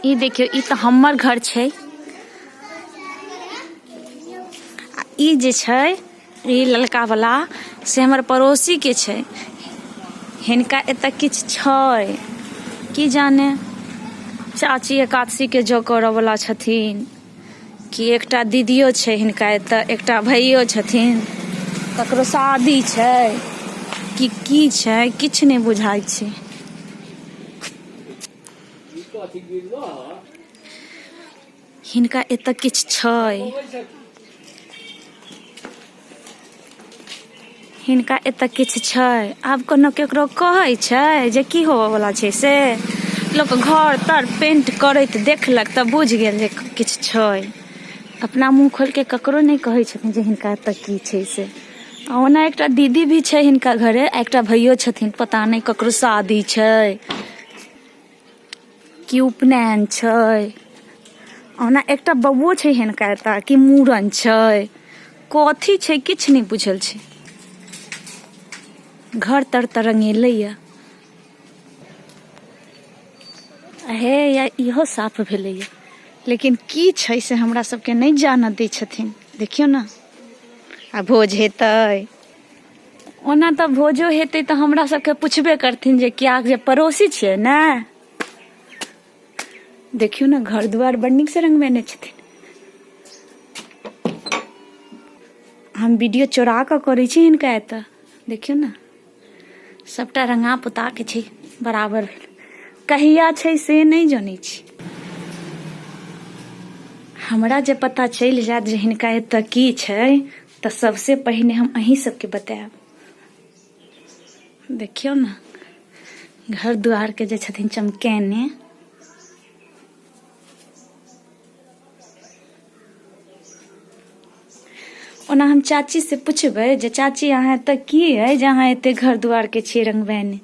ई देखियौ, ई तऽ हमर घर छै। आ ई जे छै, ई ललका वाला, से हमर पड़ोसी के छै। हिनका एतऽ किछु छै की जाने, चाची एकादशी के जग करऽ वाला छथिन कि एकटा दीदियो छै हिनका एतऽ, एकटा भैयो छथिन, ककरो शादी छै कि की छै, किछु नहि बुझाइ छै। हिनका एतऽ किछु छै, हिनका एतऽ किछु छै। आब कोनो केकरो कहै छै जे की होबऽवला छै, से लोक घर तर पेंट करैत देखलक तऽ बुझि गेल जे किछु छै। अपना मुँह खोलिके ककरो नहि कहै छथिन जे हिनका एतऽ की छै से। आ ओना एकटा दीदी भी छै हिनका घरे आ एकटा भैयो छथिन। पता नहि ककरो शादी छै कि उपनयन छै। ओना एकटा बौओ छै हिनका एतऽ, कि मूड़न छै, कथी छै, किछु नहि बुझल छै। घर तर तऽ रंगेलैया हे, या इहो साफ भेलैया, लेकिन की छै से हमरा सबके नहि जानऽ दै छथिन। देखियौ ने, आ भोज हेतै। ओना तऽ भोजो हेतै तऽ हमरा सबके पुछबे करथिन जे किया जे पड़ोसी छियै ने। देखियौ ने, घर दुआर बड़ नीकसँ रंगबेने छथिन। हम वीडियो चोरा कऽ करै छी हिनका एतऽ। देखियौ ने, सबटा रंगा पोता के छै बराबर। कहिया छै से नहि जनै छी। हमरा जे पता चलि जायत जे हिनका एतऽ की छै तऽ सबसे पहिने हम अहीं सबके बतायब। देखियौ ने, घर दुआरके जे छथिन चमकेने। ओना हम चाची से पुछबै जे चाची, अहाँ एतऽ की अइ जे अहाँ एते घर दुआरके छियै रंगबेने?